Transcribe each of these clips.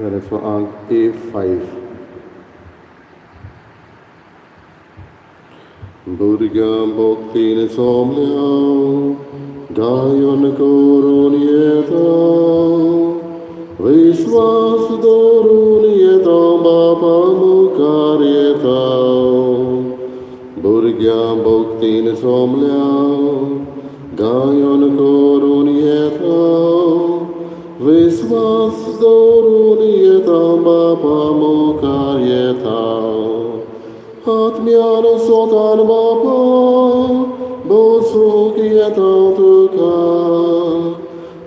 गाण्याचो आंक A5. भुरग्यां भक्तीन सोमल्या गायन करून येता, विस्वास दवरून येता, बापा मुखार येता. भुरग्यां भक्तीन सोमल्या गायन करून येता, विस्वास दवरून येता, बापा मुखार येता. आत्म्यान सोतान बापा बसूंक येता तुका,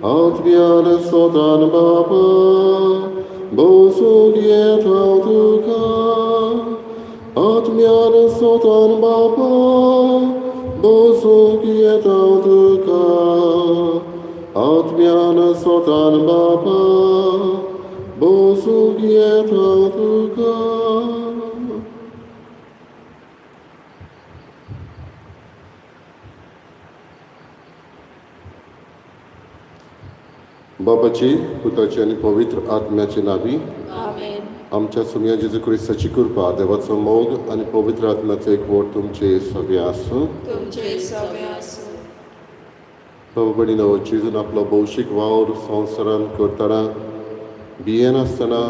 आत्म्यान सोतान बापा बसूंक येता तुका, आत्म्यान सोतान बापा बसूंक येता तुका, आत्म्यान सोतान बापा बसूंक येता तुका. बापाची, पुताची आनी पवित्र आत्म्याची नावी. आमेन. आमच्या सुमया जेजू क्रिस्ताची कृपा, देवाचो मोग आनी पवित्र आत्म्याचो एकवट तुमचे सगळे आसूं. तुमचे सगळे आसूं. बाबा भयणीनो, जेजून आपलो भौशीक वावर संवसारांत करतना भियेनासतना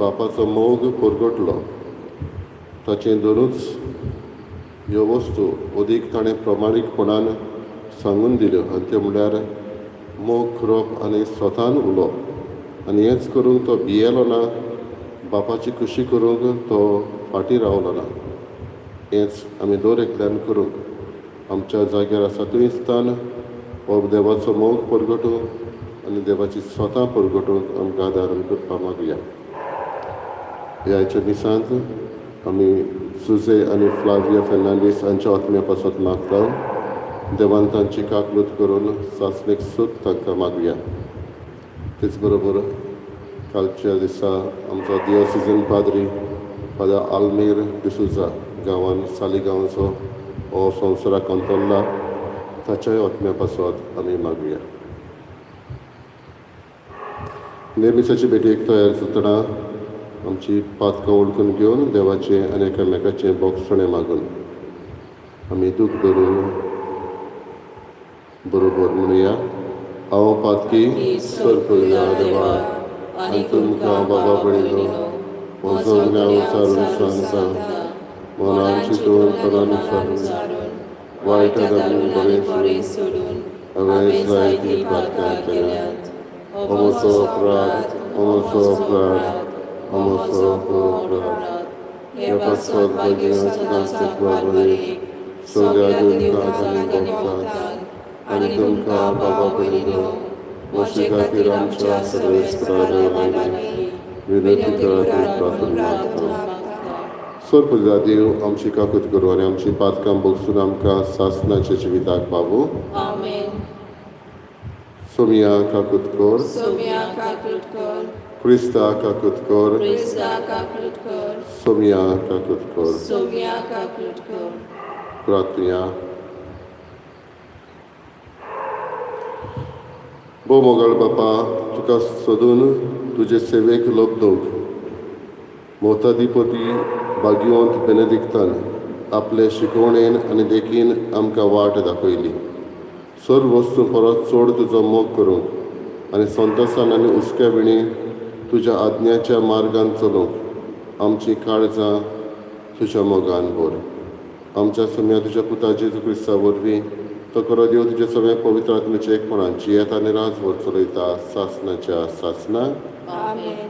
बापाचो मोग परगटलो. ताचें दोनूच ह्यो वस्तू अदीक ताणें प्रमाणीकपणान सांगून दिल्यो, आनी त्यो म्हणल्यार मोग करप आनी स्वतान उलोवप. आनी हेंच करूंक तो भियेलो ना, बापाची खुशी करूंक तो फाटीं रावलो ना. हेंच आमी दर एकल्यान करूंक आमच्या जाग्यार आसा थंयच तान हो देवाचो मोग परगटूंक आनी देवाची स्वता परगटूंक आमकां आदार करपा मागया. ह्या आयच्या मिसांत आमी जुजे आनी फ्लाविया फेर्नांडीस हांच्या आत्म्या पासत मागता. देवान तांची काकलूत करून सासणेक सूख तांकां मागया. तेच बरोबर कालच्या दिसा आमचो दिओसिजन पाद्री फादर आल्मेर डिसुजा गांवान साली गांवचो हो संवसाराक अंतरला, ताच्याय आत्म्या पासत आमी मागया. नेमिसाची भेटेक तयार जातना आमची पातकां वळखून घेवन देवाचें आनी एकामेकाचें बोगसणें मागून आमी दूख धरून बरोबर म्हणुया. हांव पातकी सरपया देवा आनी तुमकां बाबा भयणीनो म्हजो गुन्यांव विचारून सांगता. मनान चिंतून तनान विचारून वायट घालून बरें सोडून हांवें जायतीं पातकां केल्यांत. हो म्हजो अपराध, हो म्हजो अपराध, हो म्हजो अपराध. ह्या पासत भाग्यवंत सगळ्या दुयेंतांक आनी भक्तांक आनी तुमकां बाबा भयणीनो म्हजे खातीर आमच्या सर्वेस्परा देवा विनंती करात प्रार्थना मागता. सर्व देव आमची काकूत करूं आनी आमची पातकां भोगसून आमकां सासणाच्या जिविताक पावूं. आमेन. सोमिया काकूत कर. सोम्या काकूट कर. क्रिस्ता काकूत कर. क्रिस्ता काकूट कर. सोमिया काकूत कर. सोम्या काकूट कर. प्रार्थना. भोव मोगाळ बापा, तुका सोदून तुजे सेवेक लब्दूंक मोताधिपती भाग्यवंत बेनेदिक्तान आपले शिकवणेन आनी देखीन आमकां वाट दाखयली. सर्व वस्तू परत चड तुजो मोग करूंक आनी संतोसान आनी हुस्क्या विणी तुज्या आज्ञाच्या मार्गान चलूंक आमची काळजां तुज्या मोगान भर. आमच्या सुम्या तुज्या पुता जेजू क्रिस्ता वरवीं, तो खरो देव तुज्या सगळ्या पवित्र आत्म्याच्या एकपणान जियेता आनी राजभर चलयता सासणाच्या सासना. आमेन.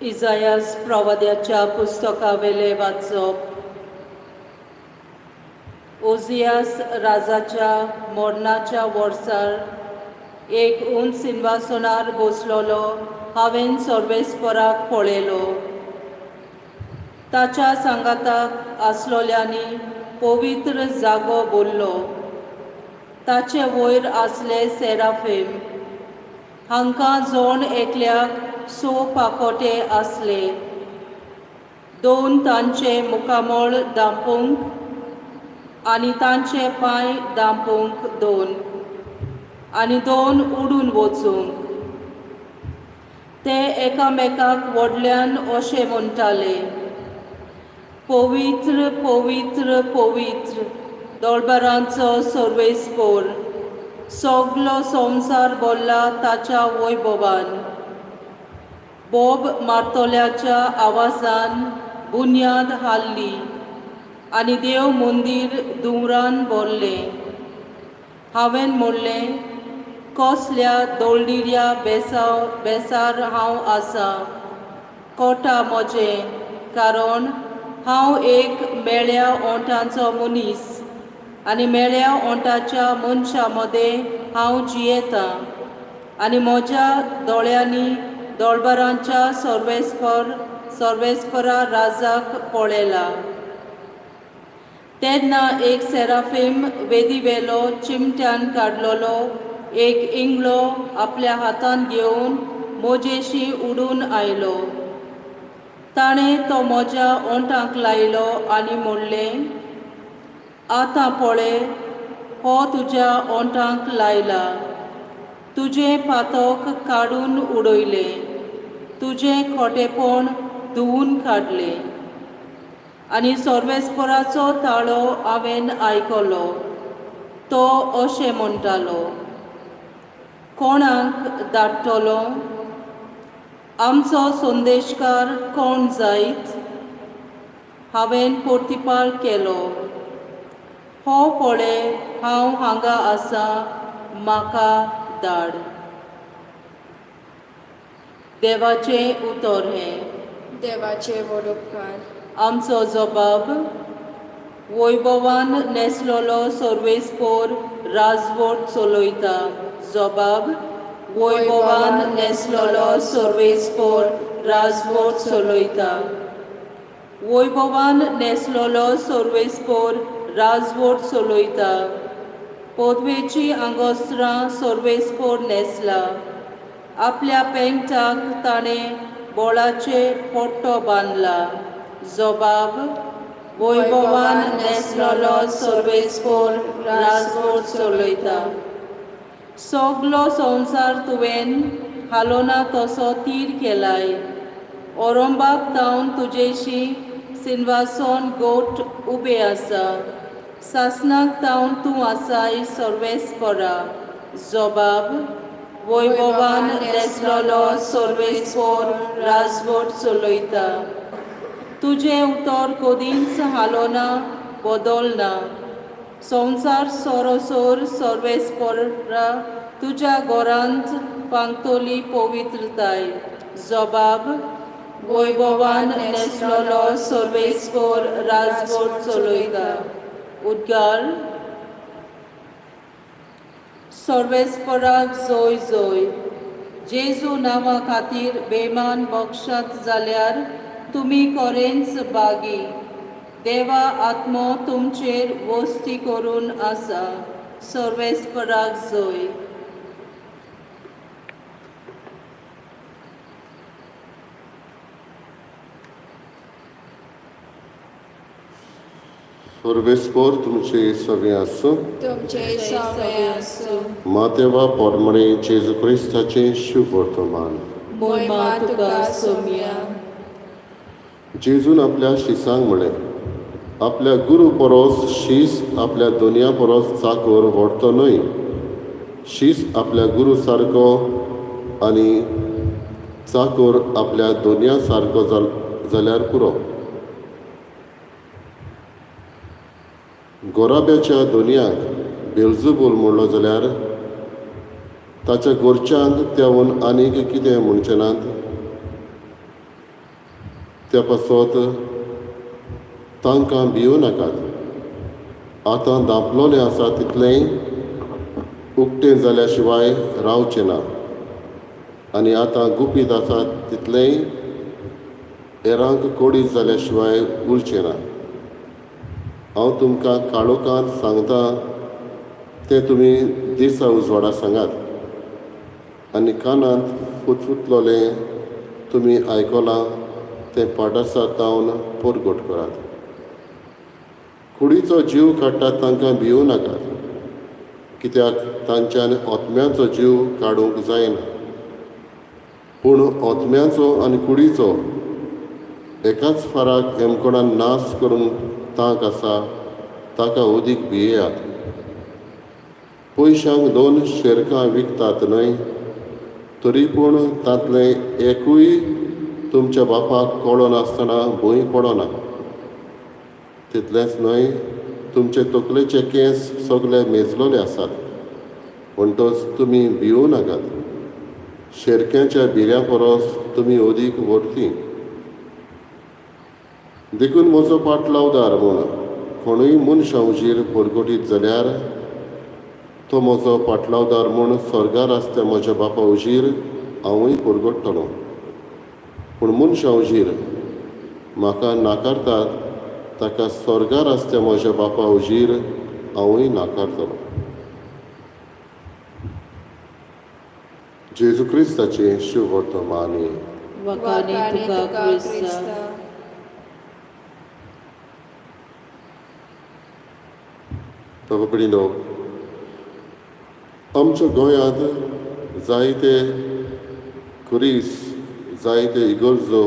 इजायास प्रवाद्याच्या पुस्तकावेले वाचप. ओझियास राजाच्या मरणाच्या वर्सार एक उंच सिंहासनार बसलेलो हांवें सर्वेस्पराक पळयलो. ताच्या सांगाताक आसलोल्यांनी पवित्र जागो भरलो. ताचे वयर आसले सेराफेम. हांकां जोण एकल्याक स पाकोटे आसले. दोन तांचे मुखामळ दांपूंक आनी तांचे पांय दांपूंक दोन आनी दोन उडून वचूंक. ते एकामेकाक व्हडल्यान अशें म्हणटाले, पवित्र पवित्र पवित्र दळबरांचो सर्वेस्पोर, सगलो संवसार भरला ताच्या वैभवान. बोब मारतल्याच्या आवाजान बुन्याद हाल्ली आनी देव मंदीर धुंवरान भरलें. हांवें म्हणलें, कसल्या दोळडिऱ्या बेसाव बेसार हांव आसा, कोटा म्हजें, कारण हांव एक मेळ्या ओंठांचो मनीस आनी मेळ्या ओंठाच्या मनशां मदें हांव जियेतां आनी म्हज्या दोळ्यांनी दोळबरांच्या सर्वेस्पर सर्वेस्परा राजाक पळयला. तेन्ना एक सेराफीम वेदीवेलो चिमट्यान काडलेलो एक इंगळो आपल्या हातान घेवन म्हजेशी उडून आयलो. ताणें तो म्हज्या ओंठाक लायलो आनी म्हणलें, आतां पळय, हो तुज्या ओंठाक लायला, तुजें पातक काडून उडयलें, तुजें खोटेपण धुवून काडलें. आनी सर्वेस्पराचो ताळो हांवें आयकलो, तो अशें म्हणटालो, कोणाक धाडटलो? आमचो संदेशकार कोण जायत? हांवें प्रतिपाळ केलो, हो पळय, हांव हांगा आसा, म्हाका धाड. देवाचें उतर हें. देवाचे व्हड उपकार. आमचो जबाब वैभवान नेसलेलो सर्वेस्पोर राजवट चलयता. जबाब वैभवान नेसलेलो सर्वेस्पोर राजवट चलयता. वैभवान नेसलेलो सर्वेस्पोर राजवट चलयता. पदवेची आंगोस्त्रां सर्वेस्पोर न्हेसला. आपल्या पेंगटाक ताणें बोळाचे पट्टो बांदला. जबाब वैभवान न्हेसलेलो सर्वेस्पोर राजवट चलयता. सगलो संवसार तुवें हालोना तसो तीर केलाय. ओरंबाक तावन तुजेशी सिनवासन गोट उबें आसा. सासणाक तावन तूं आसाय सर्वेस्परा. जबाब वैभवान न्हेसलेलो सर्वेस्पोर राजवट चलयता. तुजें उतर कदींच हालोना बदलना. संवसार सरोसर सर्वेस्परा तुज्या घरांत पांगतली पवित्रताय. जबाब वैभवान न्हेसलेलो सर्वेस्पोर राजवट चलयता. उद्गार. सर्वेस्पराक जोय जोय. जेजू नांवा खातीर बेमान बक्षात जाल्यार तुमी कोरेंच बागी. देवा आत्मो तुमचेर वस्ती करून आसा. सर्वेस्पराक जोय. सर्वेस्पोर तुमचे सगळें आसूं. तुमचे सवे आसूं. मातेवा पोरमणे जेजू क्रिस्ताचें शुभ वर्तमान. मोयमा तुका सोमया. जेजून आपल्या शिसांक म्हळें, आपल्या गुरू परोस शीस आपल्या दोनया परोस चाकोर व्हडतो न्हय. शीस आपल्या गुरू सारको आनी चाकोर आपल्या दोनया सारको जाल्यार पुरो. गोराब्याच्या दोनयाक बेलजुबूल म्हणलो जाल्यार ताच्या गोरच्यांक तेवून आनीक कितें म्हणचें नात. त्या पासत तांकां भिवूं नाकात. आतां दापलोलें आसा तितलेंय उक्तें जाल्या शिवाय रावचें ना आनी आतां गुपीत आसा तितलेंय हेरांक कोडीत जाल्या शिवाय उरचें ना. हांव तुमकां काळोखांत सांगता तें तुमी दिसा उजवाडा सांगात. आनी कानांत फुतफुतलोलें तुमी आयकलां तें पाडासा तावन परगट करात. कुडीचो जीव काडटात तांकां भिवूं नाकात, कित्याक तांच्यान आत्म्याचो जीव काडूंक जायना, पूण आत्म्याचो आनी कुडीचो एकाच फाराक येमकोणान नाश करूंक तांक आसा ताका उदीक भियेयात. पयशांक दोन शेरकां विकतात न्हय, तरी पूण तांतलें एकूय तुमच्या बापाक कळनासतना भंय पडना. तितलेंच न्हय, तुमचे तकलेचे केंस सगळे मेजलोले आसात. म्हणटच तुमी भिवूं नाकात, शेरक्यांच्या भिऱ्या परस तुमी अदीक व्हरती. देखून म्हजो पाटलावदार म्हूण कोणूय मनशां उजीर परगटीत जाल्यार तो म्हजो पाटलावदार म्हूण स्वर्गार आसता म्हज्या बापा उजीर हांवूय परगट्टलो. पूण मनशां उजीर म्हाका नाकारतात ताका स्वर्गार आसता म्हज्या बापा उजीर हांवूय नाकारतलो. जेजू क्रिस्ताचें शुभवर्तमानी. वखाने तुका क्रिस्ता. बाबा भयणीनो, आमच्या गोंयांत जायते खुरीस, जायते इगर्जो,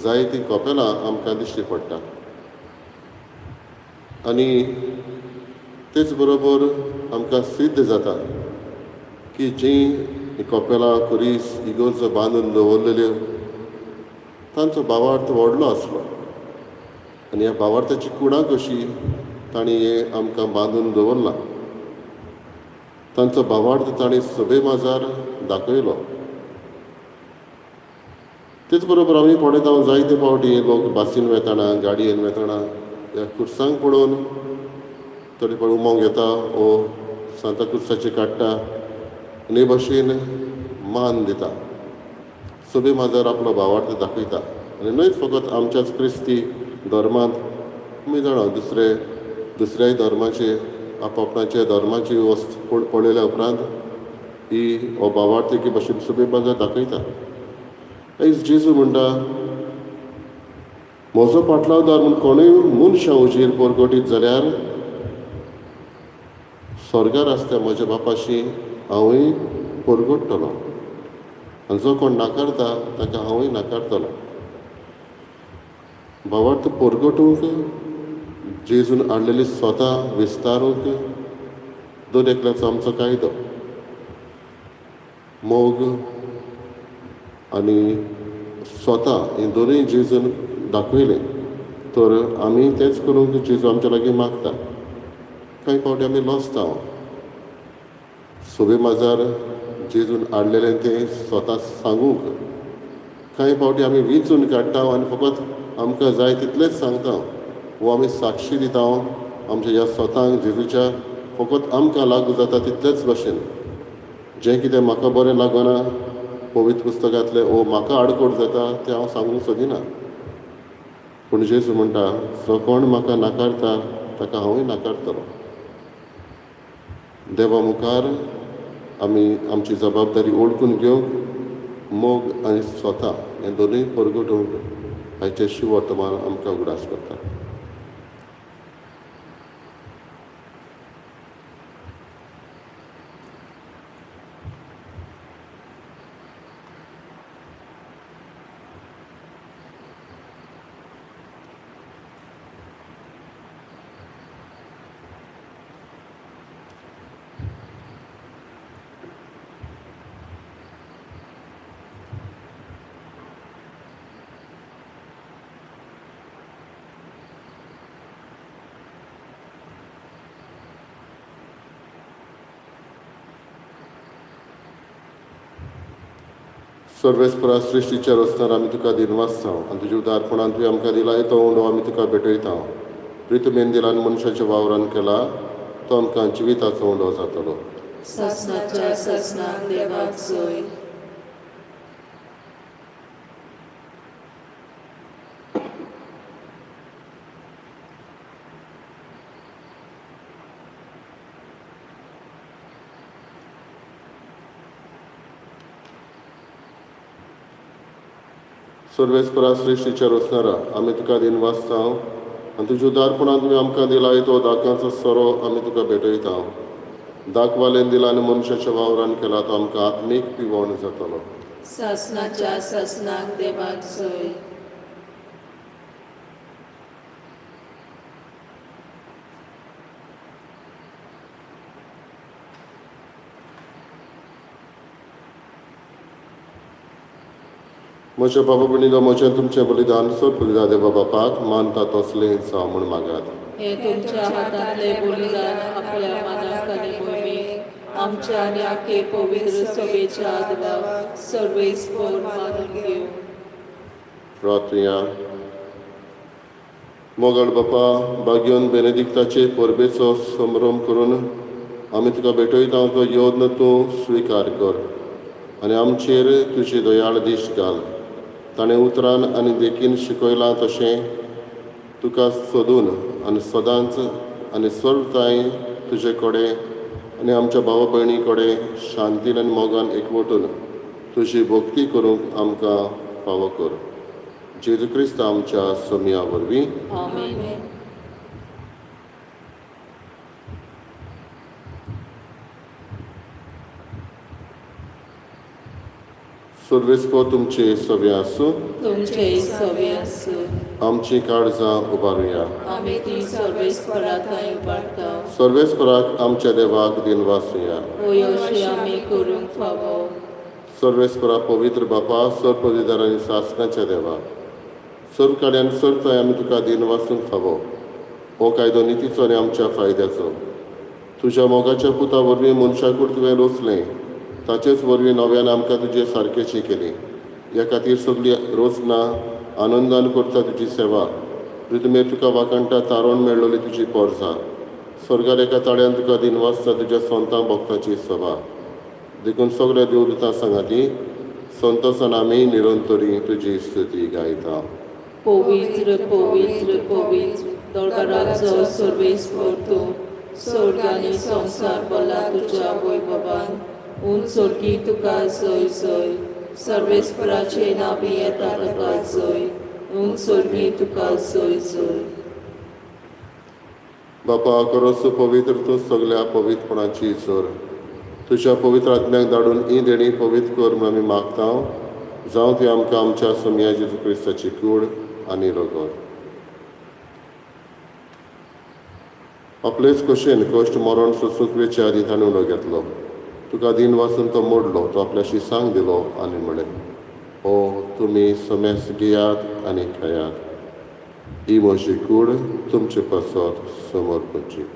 जायतीं कपेलां आमकां दिश्टी पडटा आनी तेच बरोबर आमकां सिद्ध जाता की जीं कपेलां, खुरीस, इगर्जो बांदून दवरलेल्यो तांचो भावार्थ व्हडलो आसलो आनी ह्या भावार्थाची कुणां कशी तांणी हें आमकां बांदून दवरलां. तांचो भावार्थ तांणी सभे माजार दाखयलो. तेच बरोबर आमी पळयता जायते फावटी लोक बसीन वेताना, गाडयेन वेताना ह्या खुर्सांक पळोवन थोडे फावट उमोंग येता ओ सांता क्रुसाचे काडटा आनी हे भशेन मान दिता. सभे माजार आपलो भावार्थ दाखयता. आनी न्हयच फकत आमच्याच क्रिस्ती धर्मांत, आमी जाणा दुसरे दुसऱ्याय धर्माचे आपआपणाच्या धर्माची वस्त पळयल्या उपरांत ही हो भावार्थ एके भशेन सभे माजार दाखयता. आयज जेजू म्हणटा, म्हजो पाटलावदार म्हूण कोणूय मनशां उजीर परगटीत जाल्यार स्वर्गार आसता म्हज्या बापाशी हांवूय परगट्टलो आनी जो कोण नाकारता ताका हांवूय नाकारतलो. भावार्थ परगटूंक जेजून हाडलेली स्वता विस्तारूंक दर एकल्याचो आमचो कायदो मोग आनी स्वता हे दोनूय जेजून दाखयलें तर आमी तेंच करूंक जेजू आमच्या लागीं मागता. कांय फावटी आमी लजता. सोबे माजार जेजून हाडलेलें तें स्वता सांगूंक कांय फावटी आमी विंचून काडटा आनी फकत आमकां जाय तितलेंच सांगता वो आमी साक्षी दिता आमच्या ह्या स्वताक जेजूच्या फकत आमकां लागू जाता तितलेच भशेन. जें कितें म्हाका बरें लागना पवित्र पुस्तकांतलें ओ म्हाका आडकोड जाता तें हांव सांगूंक सोदिना. पूण जेजू म्हणटा, जो कोण म्हाका नाकारता ताका हांवूय नाकारतलो. देवा मुखार आमी आमची जबाबदारी ओळखून घेवंक मोग आनी स्वता हें दोनूय परगटूंक आयचें शिववर्तमान आमकां उगडास करता. सर्वेस्परा सृश्टीच्या रचणार आमी तुका दिनवासता आनी तुज्या उदारपणान तुवें आमकां दिला तो उंडो आमी तुका भेटयता. प्रितमेन दिला मनशाच्या वावरान केला तो आमकां जिविताचो उंडो जातलो. सासणाच्या सासणाक देवाक सोय. सर्वेस्परा श्रेश्ठीच्या रोसणारा आमी तुका दिनवासता आनी तुज्या उदारपणान तुवें आमकां दिला तो दाकांचो सोरो आमी तुका भेटयता. दाखवालेन दिला आनी मनशाच्या वावरान केला तो आमकां आत्मीक पिवण जातलो. सासनाच्या सासनाक देवाक जय. म्हज्या बाबा भयणीनो, म्हजें तुमचें बलिदान सर्व देवा बापाक मानता तसलें जावं म्हूण मागात. हे तुमच्या हातांतले बलिदान आपल्या मानाक आनी मोहिमेक आमच्या आनी आखे पवित्र सभेच्या आदवाक सर्वेस्पर मानून घेवं. प्रार्थया. मोगाळ बापा, बागयोन बेनेदिक्ताचे परबेचो संभ्रम करून आमी तुका भेटयता तो यत्न तूं स्विकार कर आनी आमचेर तुजी दयाळ दिश्ट घाल. ताणें उतरान आनी देखीन शिकयलां तशें तुका सोदून आनी सदांच आनी सर्वताय तुजे कडेन आनी आमच्या भावा भयणी कडेन शांतीन आनी मोगान एकवटून तुजी भक्ती करूंक आमकां फावो कर. जेजू क्रिस्त आमच्या सोमया वरवीं. आमेन. सर्वेस्पर तुमचे सवे आसूं. तुमचे सवे आसूं. आमची काळजां उबारुया. आमी ती सर्वेस्परा थंय उबारता. सर्वेस्पराक आमच्या देवाक दिनवासुया. होय, अशें आमी करूंक फावो. सर्वेस्परा पवित्र बापा, सर्व आनी सासणाच्या देवा, सर्व कार्यान सर्व आमी तुका दिनवासूंक फावो. हो कायदो नितीचो आनी आमच्या फायद्याचो. तुज्या मोगाच्या पुता वरवीं मनशाकूड तुवें रोसलें, ताचेच वरवीं नव्यान आमकां तुजे सारकेची केली. ह्या खातीर सगळी रोसना आनंदान करता तुजी सेवा. प्रितमेर तुका वाखाणटा तारोण मेळ्ळोली तुजी पोरसां. स्वर्गार एका ताळ्यान तुका दिनवासता तुज्या संतां भक्ताची सभा. देखून सगळ्या देवदूतां सांगाती संतोसान आमी निरंतरी तुजी स्तुती गायता. पवित्र पवित्र पवित्र दरबाराचो सर्वेस्पर तूं, स्वर्ग आनी संवसार भरला तुज्या वैभवान. उंच स्वर्गी तुका जय जय. सर्वेस्पराचे नांवी येता तुका जय. उंच स्वर्गी तुका जय जय. बापा, खरोच पवित्र तूं सगल्या पवित्रपणाची जोर. तुज्या पवित्र आत्म्याक धाडून ही देणी पवित्र कर म्हूण आमी मागता. जावं ती आमकां आमच्या सोमया जेजू क्रिस्ताची कूड आनी रगत. आपलेच कशेन कश्ट मरण सोसूंक वेचे आदीं ताणें उलो घेतलो. तुका दिन वाचून तो मोडलो, तो आपल्याशी सांग दिलो आनी म्हळें, ओ तुमी समेस घेयात आनी खायात. ही म्हजी कूड तुमचे पासत समर्पची.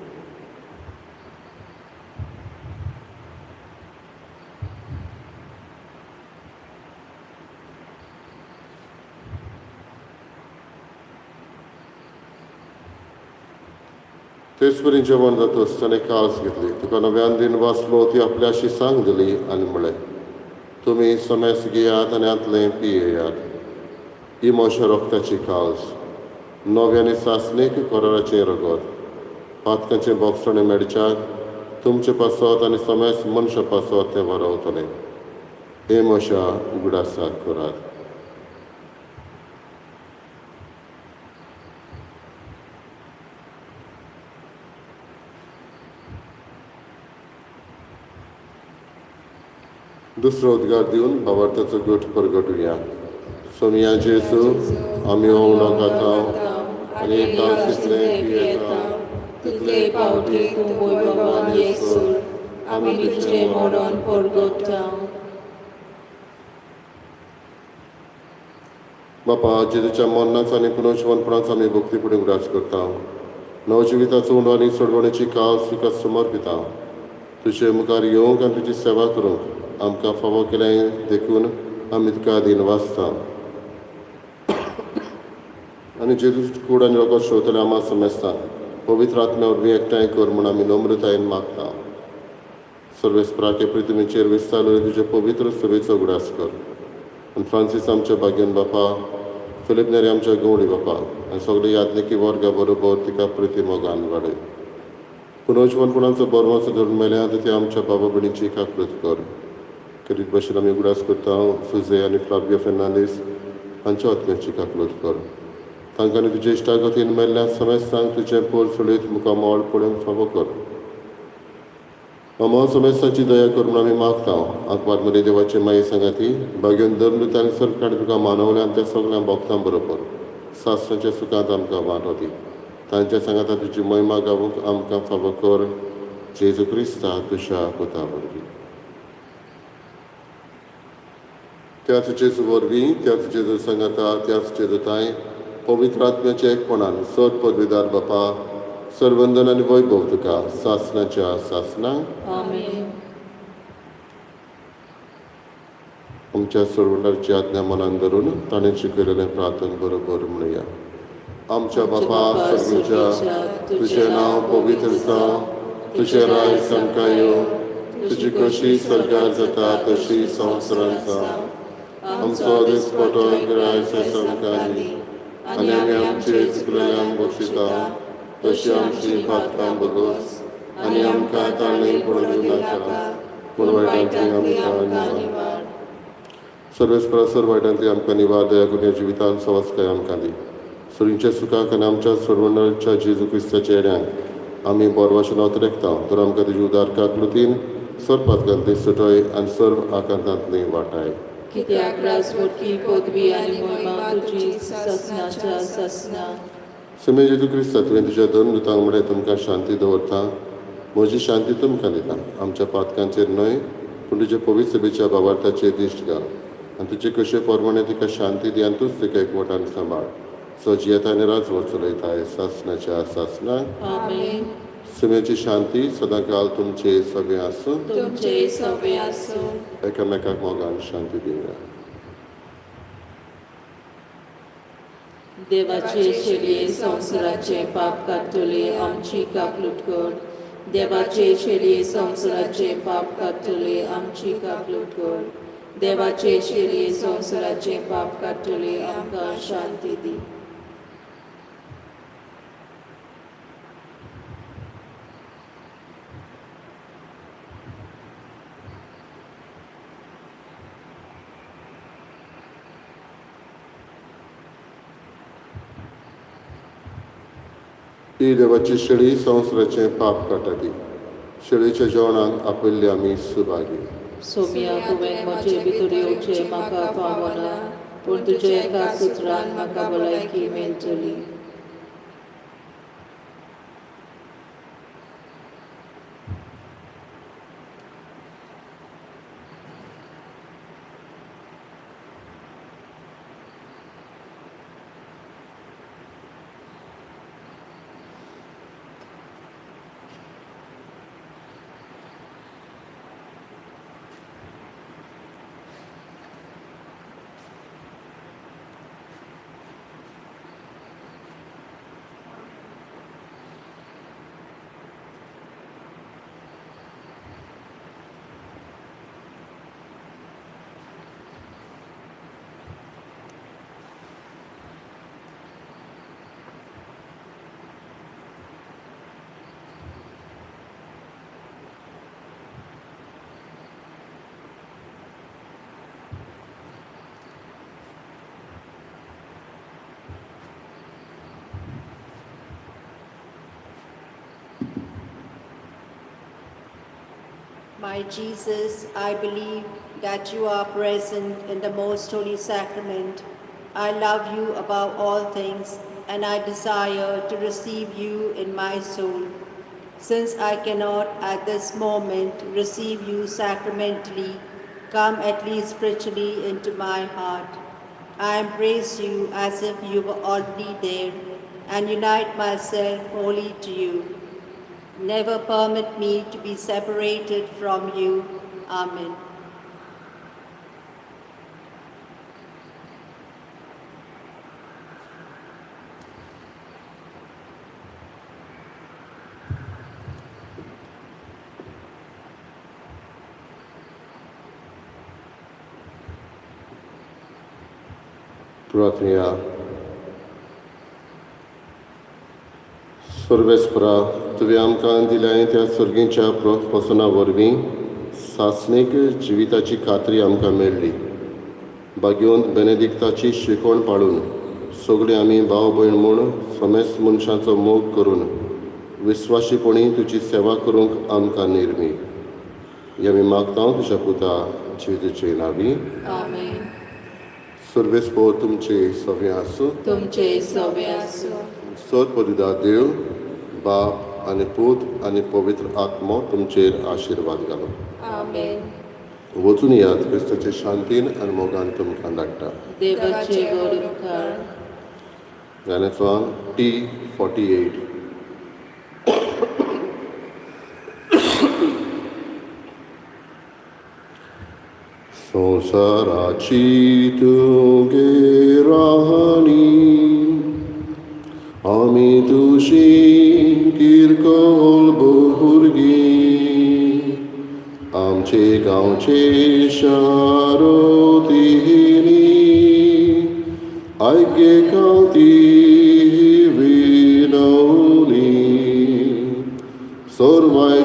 तेच परी जेवण जातच ताणें काल्स घेतली, तुका नव्यान दिन वाचलो, ती आपल्याशी सांग दिली आनी म्हळें, तुमी समेस घेयात आनी हांतलें पियेयात. ही म्हज्या रक्ताची काल्स, नव्या आनी सासणीक कराराचें रगत. पातकांचें बोगसणें मेळच्याक तुमचे पासत आनी समेस मनशा पासत तें वरवतलें. हे म्हज्या उगडासाक करात. दुसरो उद्गार दिवन भावार्थाचो गट परगटुया. सोमया जेजू, आमी हो उणो खाता आनी कालसितलें पियेता तितले पावटी तूं वैभवान येसर आमी तुजें मरण परगटा. बापा, जेजूच्या मरणाचो आनी पुनर्जिवनपणाचो आमी भक्तीपुणी उगडास करता. नवजिविताचो उंडो आनी सोडवणेची काल तुका समर्पिता. तुजे मुखार येवंक आनी तुजी सेवा करूंक आमकां फावो केलें देखून आमी तुका दिनवासता. आनी जेजू कूड आनी रगत शेवतले आमा समजता पवित्र आत्म्या वरवीं एकठांय कर म्हूण आमी नम्रतायेन मागता. सर्वेस्पराके पृथ्वीचेर विस्तारले तुजे पवित्र सभेचो उगडास कर. आनी फ्रांसीस आमच्या भाग्यन बापा, फिलीप नेरी आमच्या गवळी बापा आनी सगळे याज्ञिकी वर्गा बरोबर तिका प्रिती मोगान वाडय. पुनर्जिवनपणाचो बरवाचो धरून मेल्या ते आमच्या बाबा भयणीची काकृत कर. करीत भशेन आमी उगडास करता सुजे आनी फ्लावियो फेर्नांदीस, हांच्या आत्म्याची काकलूत कर. तांकां आनी तुजे इश्टागतीन मेल्ल्या समेस्तांक तुजें पोर चलयत मुखामळ पळोवंक फावो कर. अमोल समेस्तांची दया कर म्हूण आमी मागता. आंकवार मरे देवाचे माये सांगाती भाग्योन धर्म आनी सरकार तुका मानवल्यान त्या सगळ्या भक्तां बरोबर सासणाच्या सुखांत आमकां वांटो दी. तांच्या सांगाता तुजी महिमा गावूंक आमकां फावो कर, जेजू क्रिस्ता तुज्या पुता वरवीं. त्याच जेजू वरवीं, त्याच जेजू सांगाता, त्याच जेजू ताय पवित्र आत्म्याच्या एकपणान सद पदवीदार बापा, सर्वंदन आनी वैभव तुका सासणाच्या सासणाक. आमेन. आमच्या सरवंडाची आज्ञा मनान धरून ताणें शिकयलेलें प्रार्थन बरोबर म्हणया. आमच्या बापा सर्गीच्या, तुजें नांव पवित्र जावं, तुजें राज आमकां येवं, तुजी कशी स्वर्गार जाता तशी संवसारांत जावं. आमचो दिसपटो गिरायस आमकां दी आनी आमी आमचे चुकलेल्यांक बक्षिता तशी आमची पातकां बगोस आनी आमकां ताणें पडूं दिवनाका, पूण वायटांतली आमकां निवार. सर्वेस्परा सर वायटांतली आमकां निवार, दया करून ह्या जिवितांत सवस्काय आमकां दी. सुरींच्या सुखाक आनी आमच्या सर्वणाच्या जेजू क्रिस्ताच्या येण्याक आमी बोरवाशेन अतरेकता, तर आमकां तुजी उदार काकलुतीन सर्व पातकांतली सुटय आनी सर्व आकांतांतली वाटाय. कित्याक राजवटकी पदवी आनी महिमा तुजी सासणाच्या सासणा. समे जेजू क्रिस्ता, तुवें तुज्या दोन दुतांक म्हळें, तुमकां शांती दवरता, म्हजी शांती तुमकां दिता. आमच्या पातकांचेर न्हय, पूण तुज्या पवित्र सभेच्या बाबार्थाचेर दिश्ट घाल आनी तुजे कशे प्रमाणे तिका शांती दी आनी तूंच तिका एकवटान सांबाळ, सो जियेता आनी राजवट चलयताय सासणाच्या सासणाक. आमेन. सुम्याची शांती सदांकाल तुमचे सगळे आसूं. तुमचे सगळे आसूं. एकामेकाक मोगान शांती दिवया. देवाचे शेळये संवसाराचे पाप काडटले, आमची काकलूट कर. देवाचे शेळये संवसाराचे पाप काडटले, आमची काकलूट कर. देवाचे शेळये संवसाराचे पाप काडटले, आमकां शांती दी. ही देवाची शेळी संवसाराचें पाप काडटा ती. शेळीच्या जेवणाक आपयल्ली आमी सुभागी. सोम्या, तुवें म्हजे भितर येवचें म्हाका फावना, पूण तुज्या एका सुत्रान म्हाका भलायकी मेळटली. My Jesus, I believe that you are present in the most holy sacrament. I love you above all things, and I desire to receive you in my soul. Since I cannot at this moment receive you sacramentally, come at least spiritually into my heart. I embrace you as if you were already there, and unite myself wholly to you. Never permit me to be separated from you. Amen. प्रार्थना. सर्वेस्परा, तुवें आमकां दिल्या त्या सर्गींच्या प्रसना वरवीं सासणीक जिविताची खात्री आमकां मेळ्ळी. भाग्यवंत बेनेदिक्ताची शिकवण पाळून सगळीं आमी भाव भयण म्हूण समेस्त मनशांचो मोग करून विस्वाशीपणी तुजी सेवा करूंक आमकां निर्मी. हें आमी मागता तुज्या पुता जेजूचे नांवी. आमेन. सर्वेस्पोर तुमचे सगळें आसूं. तुमचे सवे आसूं. सदपदिदा देव बाप आनी पूत आनी पवित्र आत्मो तुमचेर आशिर्वाद घालो. आमेन. वचून यात, क्रिस्ताचे शांतीन आनी मोगान तुमकां धाडटा. देवाचे व्हड उपकार. गाण्याचो आंग T48. संवसाराची तुगे राहणी, आमी तुजी किरकोळ भुरगीं, आमचे गांवचे शारोतिनी, आयके गांवती विनवणी. सोरवायटांतली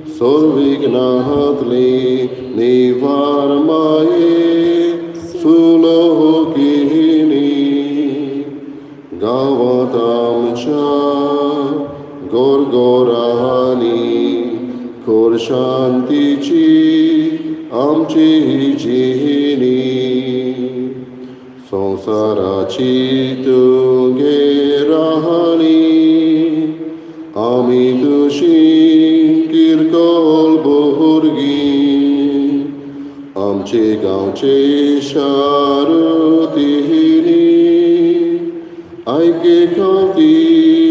सोरविघ्नांतली निवार माये सुलोकिनी, गांवांत आमच्या गोरगोरांनी कोर शांतीची आमची जिणी. संवसाराची तुगे राहणी, आमी तुशी किरकोळ भुरगीं, आमचे गांवचे शारुतिनी, आयके गांवती.